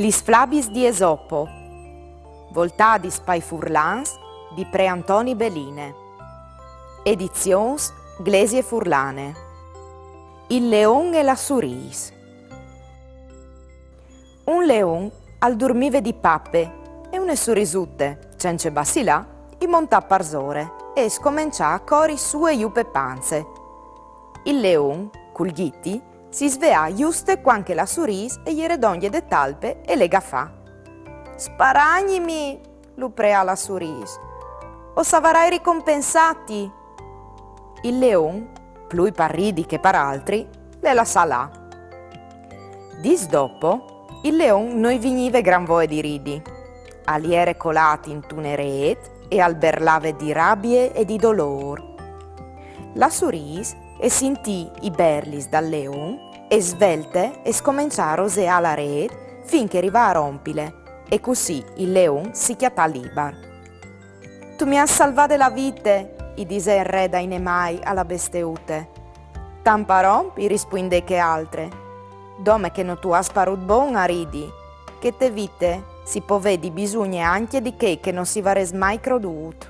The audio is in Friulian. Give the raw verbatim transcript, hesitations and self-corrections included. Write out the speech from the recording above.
Lis flabis di Esopo, voltadis pai furlans di pre Antoni Beline. Edizions Glesie Furlane. Il leon e la surîs. Un leon al durmive di pape e une surisute, cence bacilâ, i montà parsore e e scomençà a cori sù e jù pe panze. Il leon, cul ghiti, si sveà juste cuant che la surîs e jere dongje de talpe e le gafà. «Sparagnimi», lu preà la surîs, «o savarai ricompensâti». Il leon, plui par ridi che par altri, le lassà lâ. Dîs dopo, il leon no i vignive gran voie di ridi. Al jere colât intune rêt e al berlave di rabie e di dolôr. La surîs e sintì i berlis dal leon e svelte e scomençà a roseâ la rêt fin che e rivà a rompile, e cussì il leon si cjatà libar. «Tu mi âs salvade la vite», i disè il re dai nemâi a la besteute. «Tant par om», i rispuindè chê altre, «dome che no tu âs parût bon a ridi, che te vite si pò vedi bisugne ancje di chei che no si varès mai crodût».